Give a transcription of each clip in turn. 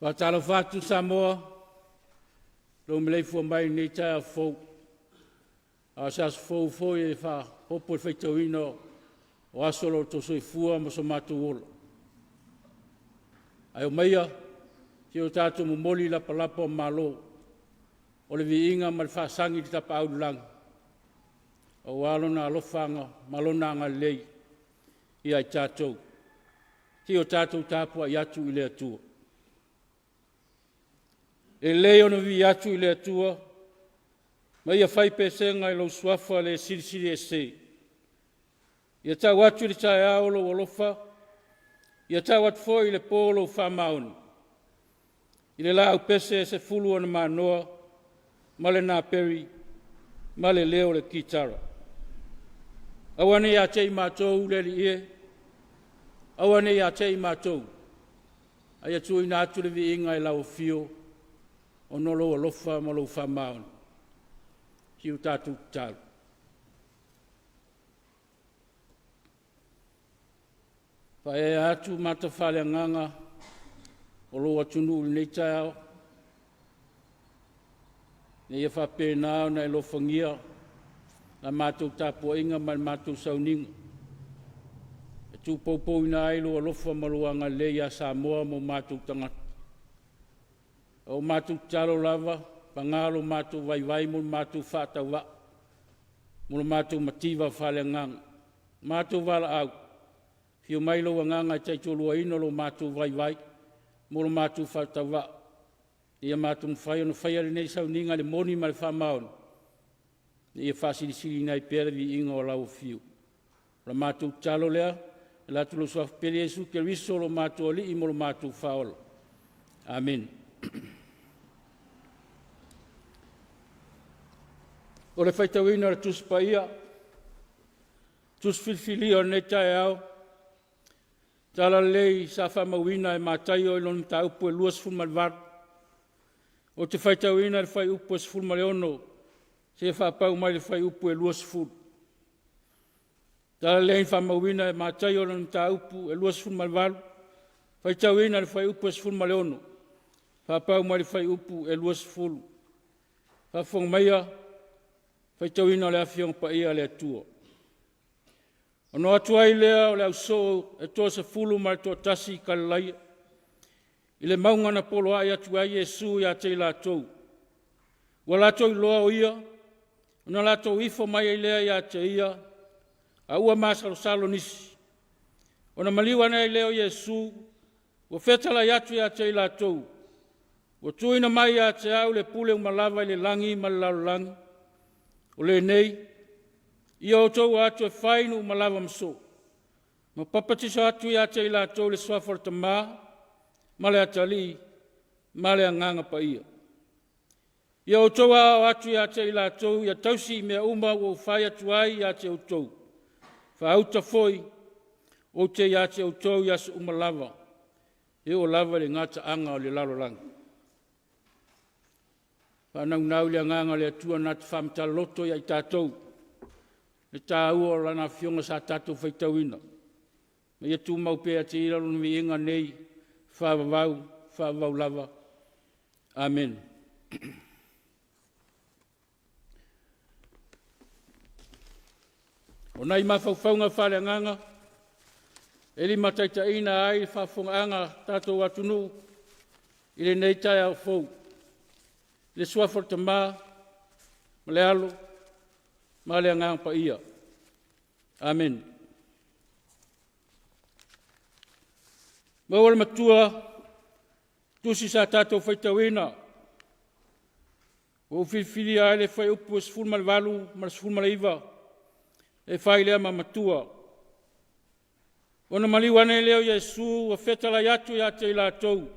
Faatalofa atu Samoa, lou maleifua mai i lenei taeao fou. A o se aso fou foi e faaopoopo i le faitauina o aso o lo outou soifua ma so matou ola. Ae omaia se i o tatou momoli lapalapa o malo o le viiga ma le faasagi i le Tapaau i le lagi, aua Lona alofa ma Lona agalelei ia i tatou. Se i o tatou tapuai atu i le Atua. E lelei ona vivii atu i le Atua ma ia fai pesega i lou Suafa le Silisili Ese. Ia tau atu i le taeao lou alofa, ia tau atu foi i le po lou faamaoni, i le laau pese e 10 ona manoa ma le naperi ma le leo o le kitara. Aua ne i ia te i matou le Alii e, aua ne i ia te i matou, a ia tuuina atu le viiga i lau afio ona o lou alofa ma lou faamaoni. Se i o tatou tatalo. Faaeaea atu mata faaleagaga o lou atunuu i lenei taeao, ina ia faapena ona e alofagia la matou tapuaiga ma le matou sauniga e tuupoupouina ai lou alofa ma lou agalelei ia Samoa ma o matou tagata. O matou tatalo lava, paga lo matou vaivai ma lo matou faatauvaa, ma lo matou mativa faaleagaga, matou valaau, afio mai lou Agaga e taitoaluaina lo matou vaivai ma lo matou faatauvaa, ina ia matou mafai ona faia lenei sauniga i le moni ma le faamaoni, ina ia faasilisiliina ai pea le viiga o lau afio. O le matou tatalo lea, e ala atu i lou Suafa Pele Iesu Keriso o lo matou Alii ma lo matou Faaola. Amene. O le faitauina o le Tusi Paia, Tusi Filifilia o lenei taeao, Talalelei sa faamauina e Mataio i lona mataupu e 28. Ou te faitauina le fuaiupu e 16 seia faapau mai le fuaiupu e 20. Talalelei faamauina e Mataio lona mataupu e 28, faitauina le fuaiupu e 16, faapau mai le fuaiupu e 20. Faafofoga maia, faitauina o le Afioga Paia a le Atua. Ona o atu ai lea o le ausoo e toasefulu ma le toatasi i Galilaia, i le mauga na poloai atu ai Iesu ia te i latou. Ua latou iloa o ia, ona latou ifo mai ai lea ia te ia, a ua masalosalo nisi. Ona maliu ane ai lea o Iesu, ua fetalai atu ia te i latou, ua tuuina mai ia te au le pule uma lava i le lagi ma le lalolagi. O lenei, ia outou o atu e fai nuu uma lava ma soo, ma papatiso atu ia te i latou i le suafa o le Tama ma le Atalii ma le Agaga Paia. Ia outou aoao atu ia te i latou ia tausi i mea uma ua ou fai atu ai ia te outou. Faauta foi ou te ia te outou i aso uma lava, e oo lava i le gataaga o le lalolagi. Faanaunau i le agaga o le Atua na te faamatala ia i tatou le taua o Lana Afioga sa tatou faitauina. Ma ia tumau pea ia te Ia lona viiga nei, faavavau, faavavau lava. Amene. O nai mafaufauga faaleagaga e limataitaiina ai le faafofogaaga a tatou atunuu i lenei taeao fou, i le suafa o le Tama ma le Alo ma le Agaga Paia. Amene. Maua le Matua, tusi sa tatou faitauina, ua ou filifilia ai le fuaiupu e 18 ma le 19 e fai lea ma matua. Ona maliu ane ai lea o Iesu ua fetalai atu ia te i latou,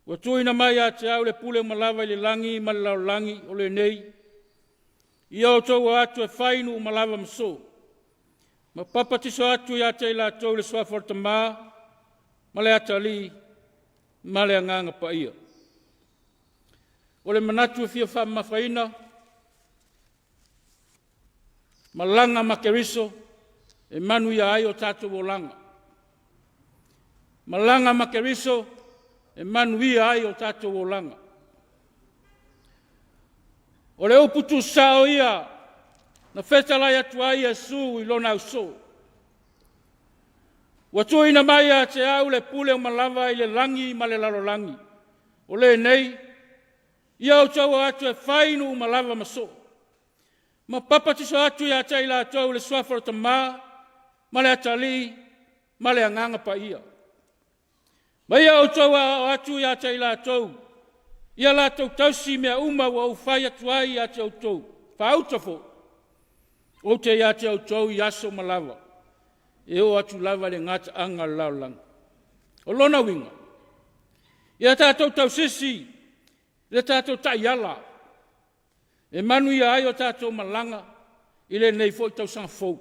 ua tuuina mai ia te au le pule uma lava i le lagi ma le lalolagi o lenei, ia outou o atu e fai nuu uma lava ma soo, ma papatiso atu ia te i latou i le suafa o le Tama ma le Atalii ma le Agaga Paia. O le manatu e fia faamamafaina, malaga ma Keriso e manuia ai o tatou olaga. Malaga ma Keriso e e manuia ai o tatou olaga. O le upu tuusao ia na fetalai atu ai Iesu i lona ausoo. Ua tuuina mai ia te au le pule uma lava i le lagi ma le lalolagi. O lenei, ia outou o atu e fai nuu uma lava ma soo, ma papatiso atu ia te i latou i le suafa o le Tama ma le Atalii ma le Agaga Paia. Ma ia outou aoao atu ia te i latou, ia latou tausi mea uma ua ou fai atu ai ia te outou. Faauta foi, ou te ia te outou i aso uma lava, e oo atu lava i le gataaga o le lalolagi. O lona uiga, ia tatou tausisi i le tatou taiala e manuia ai o tatou malaga i lenei foi tausaga fou.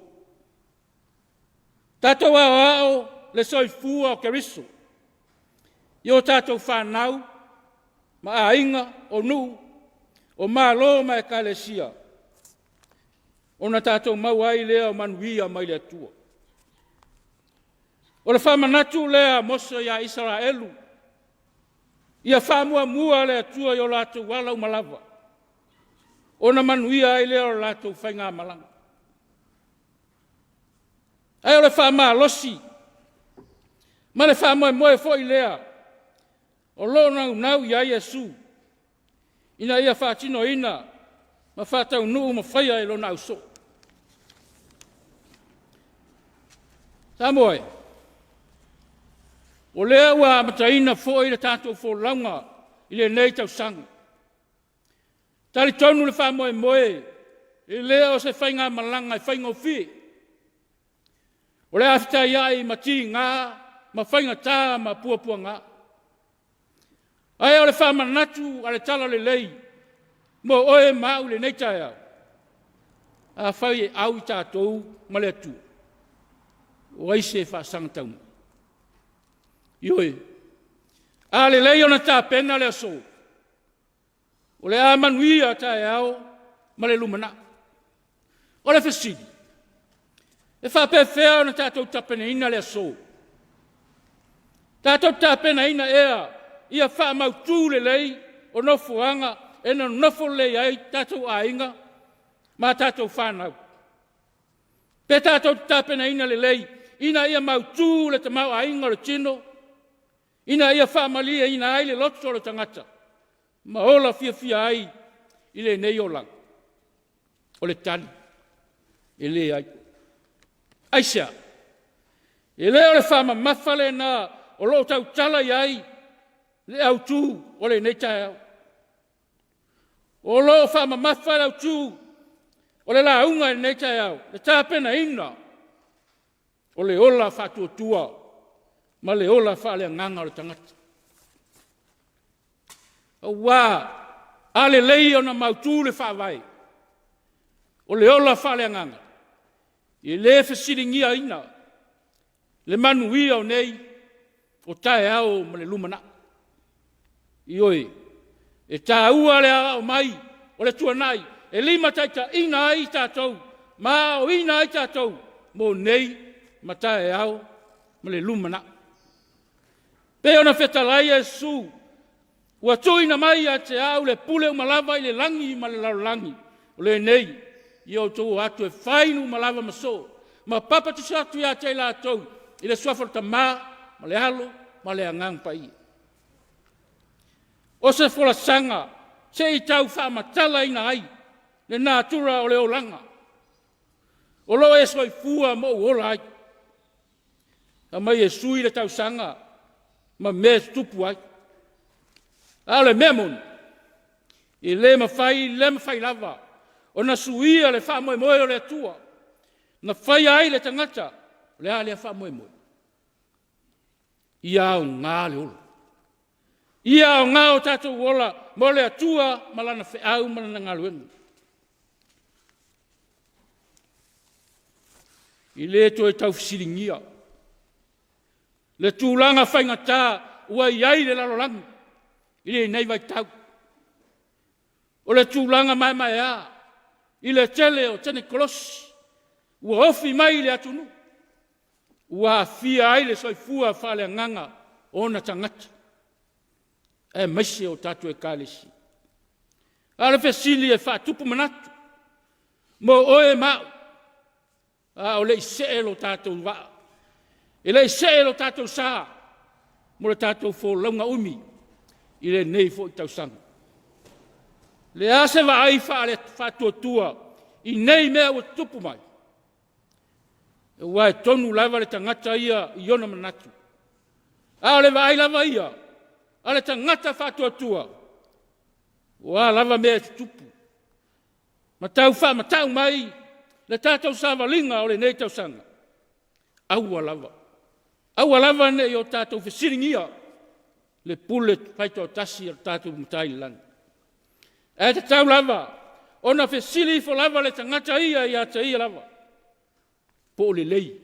Tatou aoao le soifua o Keriso i o tatou fanau ma aiga, o nuu, o malo ma ekalesia, ona tatou maua ai lea o manuia mai le Atua. O le faamanatu lea a Mose ia Isaraelu, ia faamuamua le Atua i o latou ala uma lava, ona manuia ai lea o le latou faigamalaga. Ae o le faamalosi ma le faamoemoe foi lea o lo o naunau i ai Iesu ina ia faatinoina ma faataunuu ma faia e lona ausoo. Samoa e, o lea ua amataina foi le tatou folauga i lenei tausaga. E talitonu le faamoemoe, e le o se faigamalaga e faigofie. O le a fetaiai ma tiga ma faigata ma puapuaga. Ae o le faamanatu a le Talalelei mo oe ma au i lenei taeao, afai e au i tatou ma le Atua, o ai se faasaga taumai? Ioe, a lelei ona tapena le aso, o le a manuia taeao ma le lumanai. O le fesili, e faapefea ona tatou tapenaina le aso? Tatou te tapenaina ea ia faamautu lelei o nofoaga e nonofo lelei ai tatou aiga ma tatou fanau? Pe tatou te tapenaina lelei ina ia mautu le tamaoaiga o le tino, ina ia faamalieina ai le loto o le tagata ma ola fiafia ai i lenei olaga? O le tali, e leai. Aisea? E le o le faamamafa lena o lo o tautala i ai le autu o lenei taeao. O lo o faamamafa le autu o le lauga i lenei taeao, le tapenaina o le ola faatuatua ma le ola faaleagaga o le tagata. Aua a lelei ona mautu le faavae, o le ola faaleagaga, e le fesiligiaina le manuia o nei, o taeao ma le lumanai. Ioe, e taua le aoao mai o le tuanai e limataitaiina ai i tatou ma aoaoina ai tatou mo nei ma taeao ma le lumanai. E pei ona fetalai Iesu, ua tuuina mai ia te au le pule uma lava i le lagi ma le lalolagi, o lenei, ia outou o atu e fai nuu uma lava ma soo, ma papatiso atu ia te i latou i le suafa o le Tama ma le Alo ma le Agaga Paia. O se folasaga se i tau faamatalaina ai le natura o le olaga o lo o e soifua ma ou ola ai. Aumai e sui le tausaga ma mea e tutupu ai. A o le mea moni, e le mafai le mafai lava ona suia le faamoemoe o le Atua na faia ai le tagata. O le a lea faamoemoe? Ia aoga le ola. Ia aoga o tatou ola mo le Atua ma Lana feau ma Lana galuega. E le toe tau fesiligia le tulaga faigata ua i ai le lalolagi i lenei vaitau. O le tulaga maemaea i le tele o tenikolosi ua ofi mai i le atunuu, ua aafia ai le soifua faaleagaga o ona tagata. aemaise o tatou Ekalesia. A o le fesili e faatupu manatu mo oe ma au, a o le i see lo tatou vaa, e le i see lo tatou sa mo le tatou folauga umi i lenei foi tausaga. O le a se vaai faale-faatuatua i nei mea ua tutupu mai? Aua e tonu lava le tagata ia i ona manatu, a o le vaai lava ia a le tagata faatuatua, o a lava mea e tutupu ma tau faamatau mai le tatou savaliga o lenei tausaga, aua lava, aua lava ne i o tatou fesiligia le pule faitoatasi a lo tatou Matai i le Lagi. Ae tatau lava ona fesili ifo lava le tagata ia ia te ia lava, po o lelei,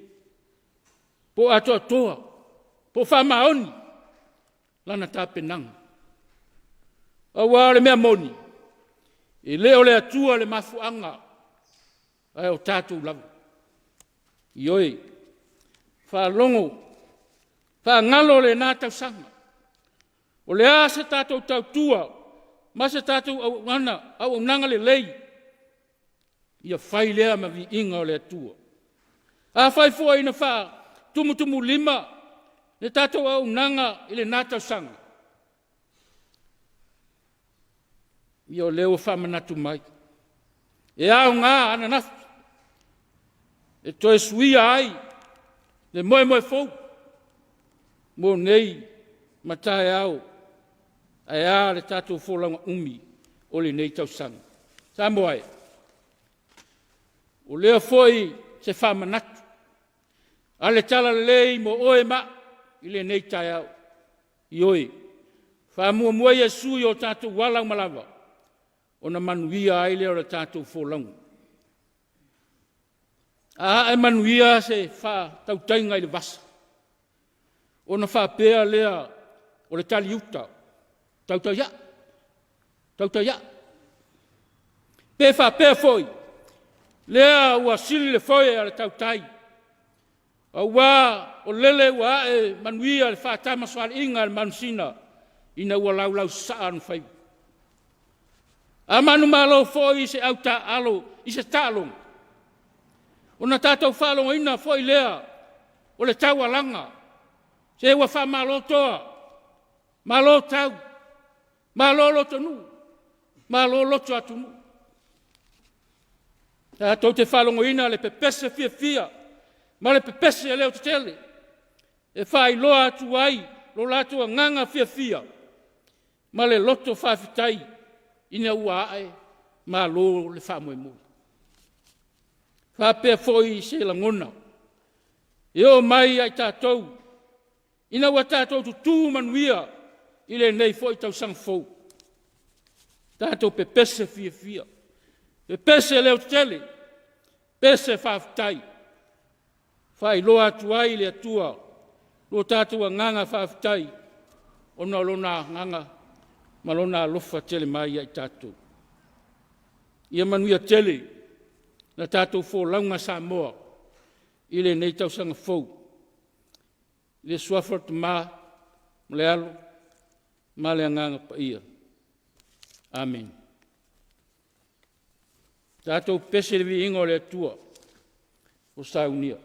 po o atoatoa, po o faamaoni lana tapenaga. Aua o le mea moni, e le o le Atua le mafuaaga, ae o tatou lava. Ioe, faalogo faagalo lena tausaga. O le a se tatou tautua ma se tatou auaunaga lelei, ia fai lea ma viiga o le Atua. Afai foi na faatumutumulima le tatou auaunaga i lena tausaga, ia o lea ua faamanatu mai, e aoga ananafi e toe suia ai le moemoe fou mo nei ma taeao, ae a le tatou folauga umi o lenei tausaga. Samoa e, o lea foi se faamanatu a le Talalelei mo oe ma au i lenei taeao. Ioe, faamuamua Iesu i o tatou ala uma lava, ona manuia ai lea o le tatou folauga. A ae manuia se faatautaiga i le vasa, ona faapea lea o le taliuta, tautai aa, tautai aa. Pe faapea foi, lea ua sili le foe a le tautai, aua o lele ua ae manuia le faatamasoaliiga a le Manusina ina ua laulausasaa ona faiva. A manumalo foi se autaaalo i se taaloga, ona tatou faalogoina foi lea o le taualaga, se ua faamalo toa, malo tau, malo lotonuu, malo loto atunuu. Tatou te faalogoina le pepese fiafia ma le pepese leotetele e faailoa atu ai lo latou agaga fiafia ma le loto faafetai ina ua ae malo le faamoemoe. E faapea foi se lagona, e oo mai ia i tatou ina ua tatou tutu manuia i lenei foi tausaga fou, tatou pepese fiafia, pepese leotetele, pepese faafetai, faailoa atu ai i le Atua lo tatou agaga faafetai ona o Lona agaga ma Lona alofa tele mai ia i tatou. Ia manuia tele la tatou folauga Samoa i lenei tausaga fou. I le Suafa o le Tama ma le Alo ma le Agaga Paia. Amene. Tatou pepese i le viiga o le Atua ua saunia.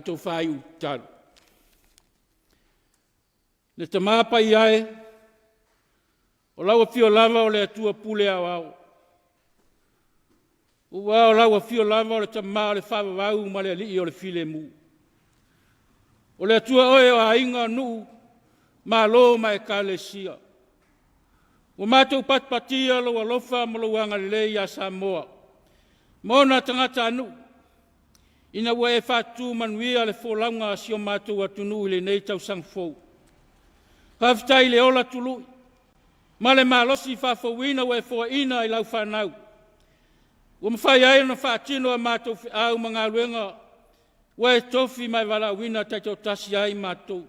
Matou faaiu i tatalo. Le Tama Paia e, o lau afio lava o le Atua pule aoao, aua o lau afio lava o le Tama o le faavavau ma le Alii o le filemu. O le Atua oe o aiga, nuu, malo ma ekalesia. Ua matou patipatia lou alofa ma lou agalelei ia Samoa ma ona tagatanuu, ina ua e faatutumanuia le folauga a si o matou atunuu i lenei tausaga fou. Faafetai i le ola tului ma le malosi faafouina ua e foaina i lau fanau, ua mafai ai ona faatino a matou feau ma galuega ua e tofi ma e valaauina taitoatasi ai matou.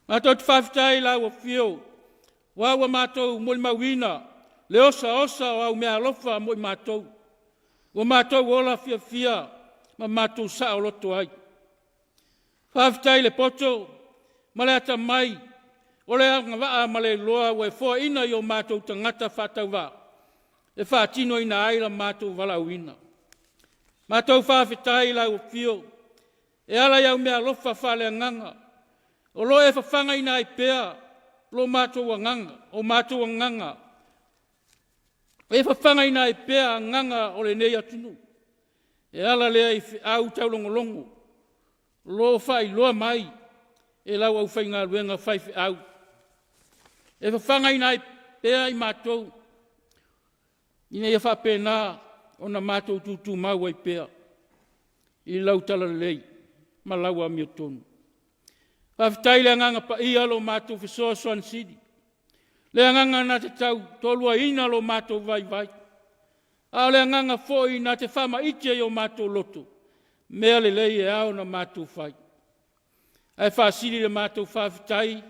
Matou te faafetai i lau afio aua ua matou molimauina le osaosa o au meaalofa mo i matou, ua matou ola fiafia ma matou saoloto ai. Faafetai i le poto ma le atamai, o le agavaa ma le iloa ua e foaina i o matou tagata faatauvaa e faatinoina ai lo matou valaauina. Matou faafetai i lau afio e ala i au meaalofa faaleagaga o lo o e fafagaina ai pea lo matou agaga, o matou agaga, e fafagaina ai pea agaga o lenei atunuu e ala lea i feau taulogologo o lo o faailoa mai e lau aufaigaluega faifeau, e fafagaina ai pea i matou ina ia faapena ona matou tutumau ai pea i lau talalelei ma lau amiotonu. Faafetai i le Agaga Paia lo matou fesoasoani sili, le Agaga na te tautoaluaina lo matou vaivai, a o le Agaga foi na te faamaite i o matou loto mea lelei e ao ona matou fai. Ae faasili le matou faafetai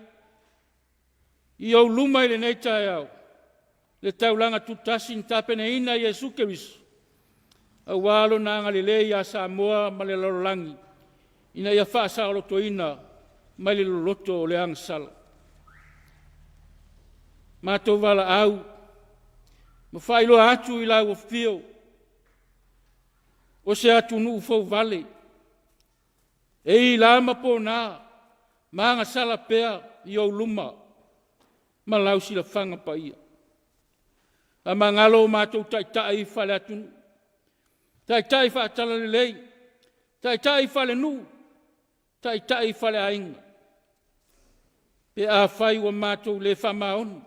i ou luma i lenei taeao, le taulaga tutasi na tapenaina e Iesu Keriso aua Lona agalelei ia Samoa ma le lalolagi, ina ia faasaolotoina mai le loloto o le agasala. Matou valaau ma faailoa atu i lau afio, o se atunuu fouvale, e i la ma pona ma agasala pea i ou luma ma lau silafaga paia. Faamagalo o matou taitai faaleatunuu, taitai faale-Talalelei, taitai faalenuu, taitai faaleaiga, pe afai ua matou le faamaoni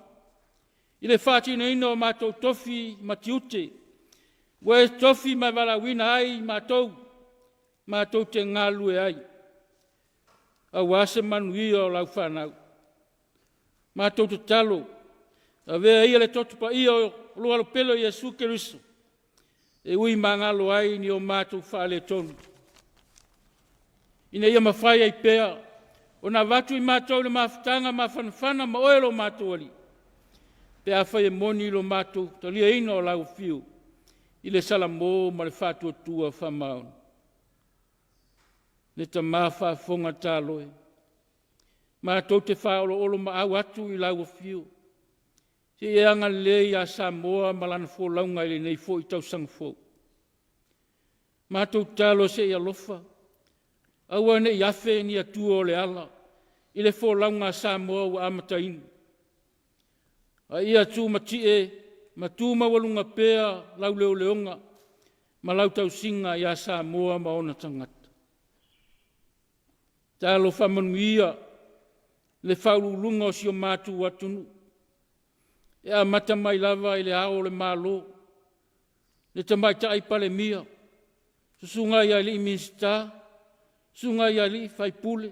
i le faatinoina o matou tofi ma tiute ua e tofi ma e valaauina ai matou, matou te galulue ai aua se manuia o lau fanau. Matou tatalo, avea ia le toto paia o lou Alo pele o Iesu Keriso e ui magalo ai ni o matou faaletonu, ina ia mafai ai pea ona avatu i matou le mafutaga mafanafana ma oe lo matou Alii, pe afai e moni lo matou taliaina o lau afio i le salamo ma le faatuatua faamaoni. Le Tama faafofoga talo e, matou te faaoloolomaau atu i lau afio, se i e agalelei ia Samoa ma lana folauga i lenei foi tausaga fou. Matou tatalo se i alofa, aua ne i afe ni atua o le ala i le folauga a Samoa ua amataina, a ia tumatie ma tu maualuga pea lau leoleoga ma lau tausiga ia Samoa ma ona tagata. Talofa manuia le faauluuluga o si o matou atunuu, e amata mai lava i Le Ao o le Malo, le Tamaitai Palemia, susuga i alii Minisita, susuga i alii Faipule.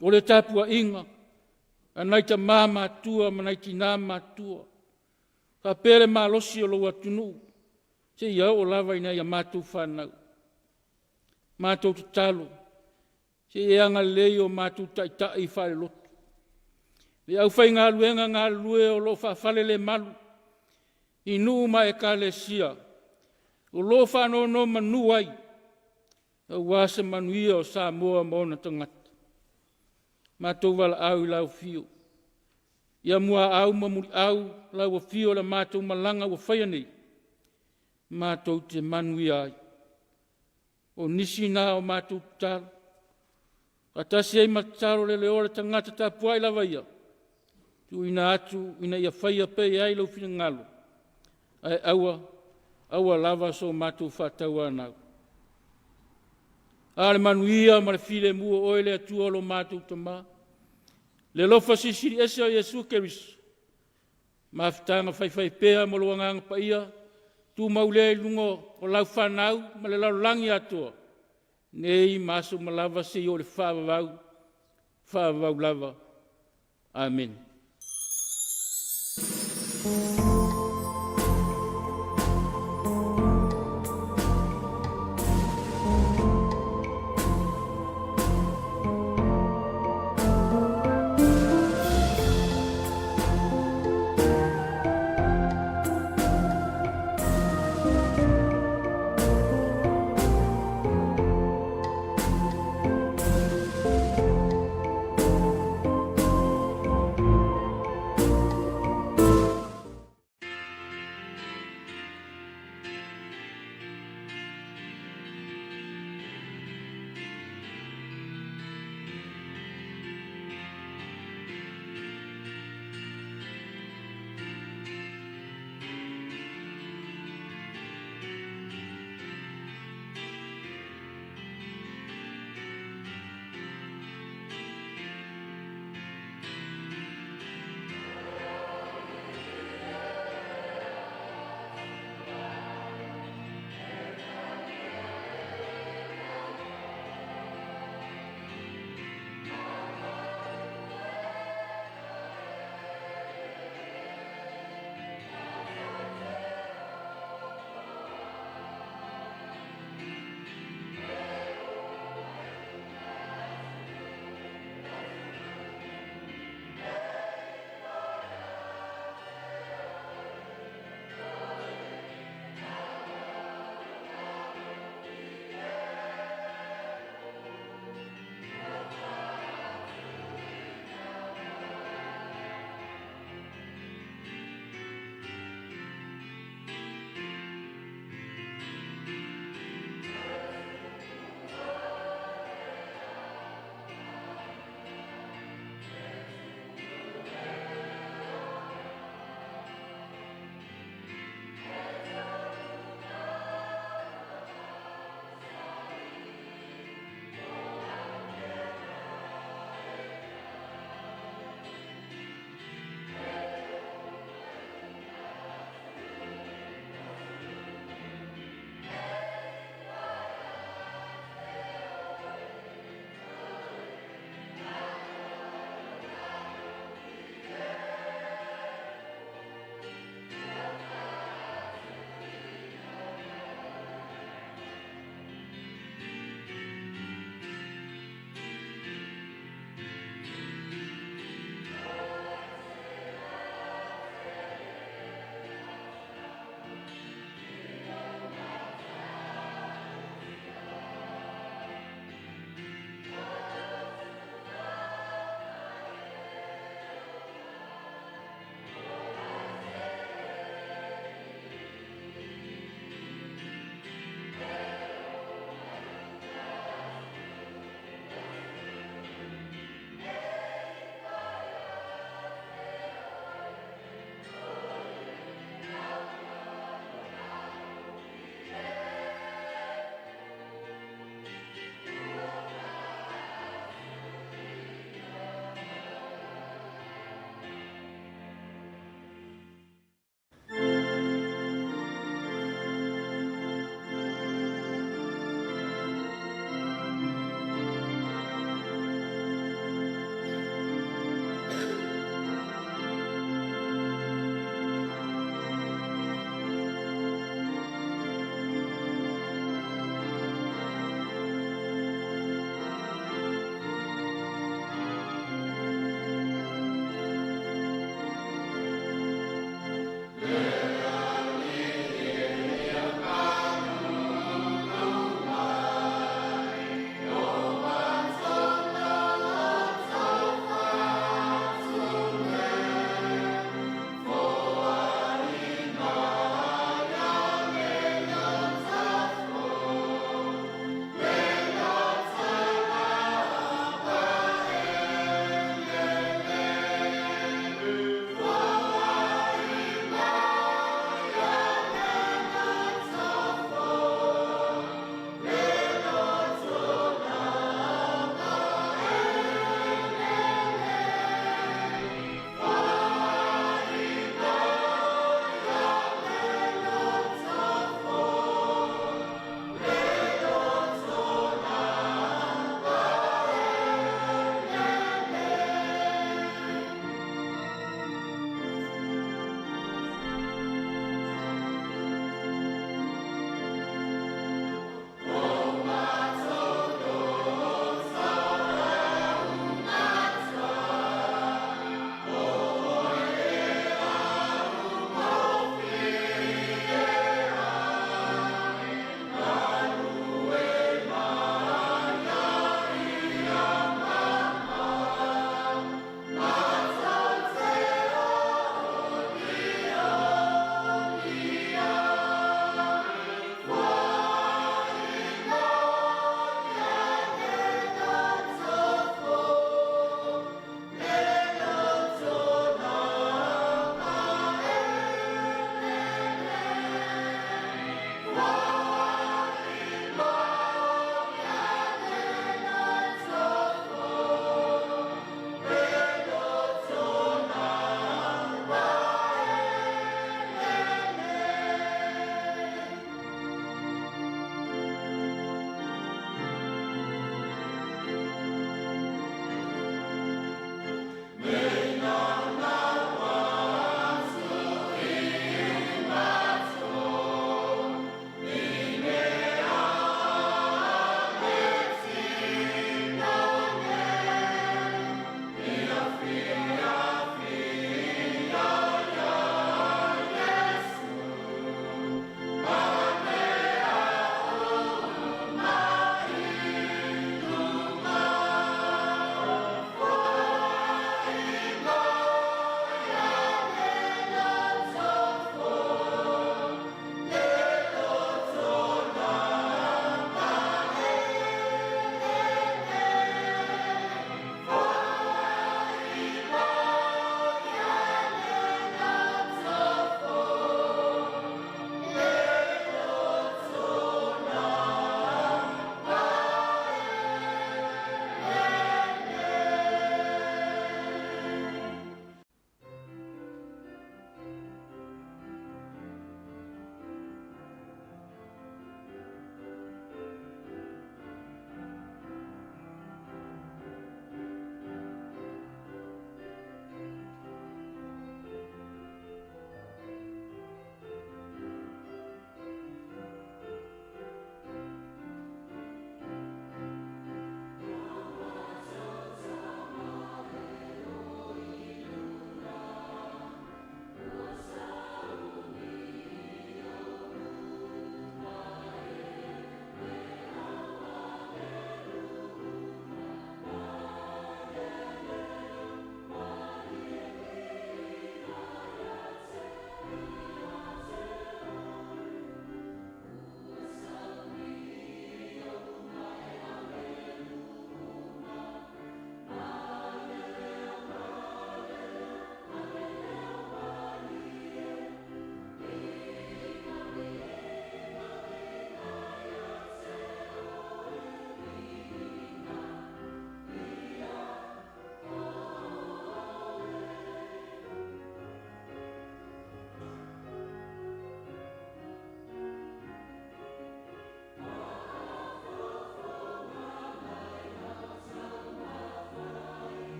O le tapuaiga a nai tama matutua ma nai tina matutua, faapea le malosi o lou atunuu seia oo lava i nai a matou fanau. Matou tatalo, se i e agalelei i o matou taitai faalelotu, le aufaigaluega galulue o lo o faafalelemalu i nuu ma ekalesia o lo o faanonomanu ai aua se manuia o Samoa ma ona tagata. Matou valaau i lau afio, ia muaau ma muliau lau afio i le matou malaga ua faia nei, matou te manuia ai. O nisi na o matou tatalo. Faatasi ai ma tatalo le leo o le tagata tapuai lava ia, tuuina atu ina ia faia pea i ai lou finagalo, ae aua, aua lava so matou faatauanau. A o le manuia ma le filemu o oe le Atua lo matou Tama, le alofa silisili ese o Iesu Keriso, mafutaga faifaipea ma lou Agaga Paia, tumau lea i luga o lau fanau ma le lalolagi atoa, nei ma aso uma lava seia oo i le faavavau, faavavau lava. Amene.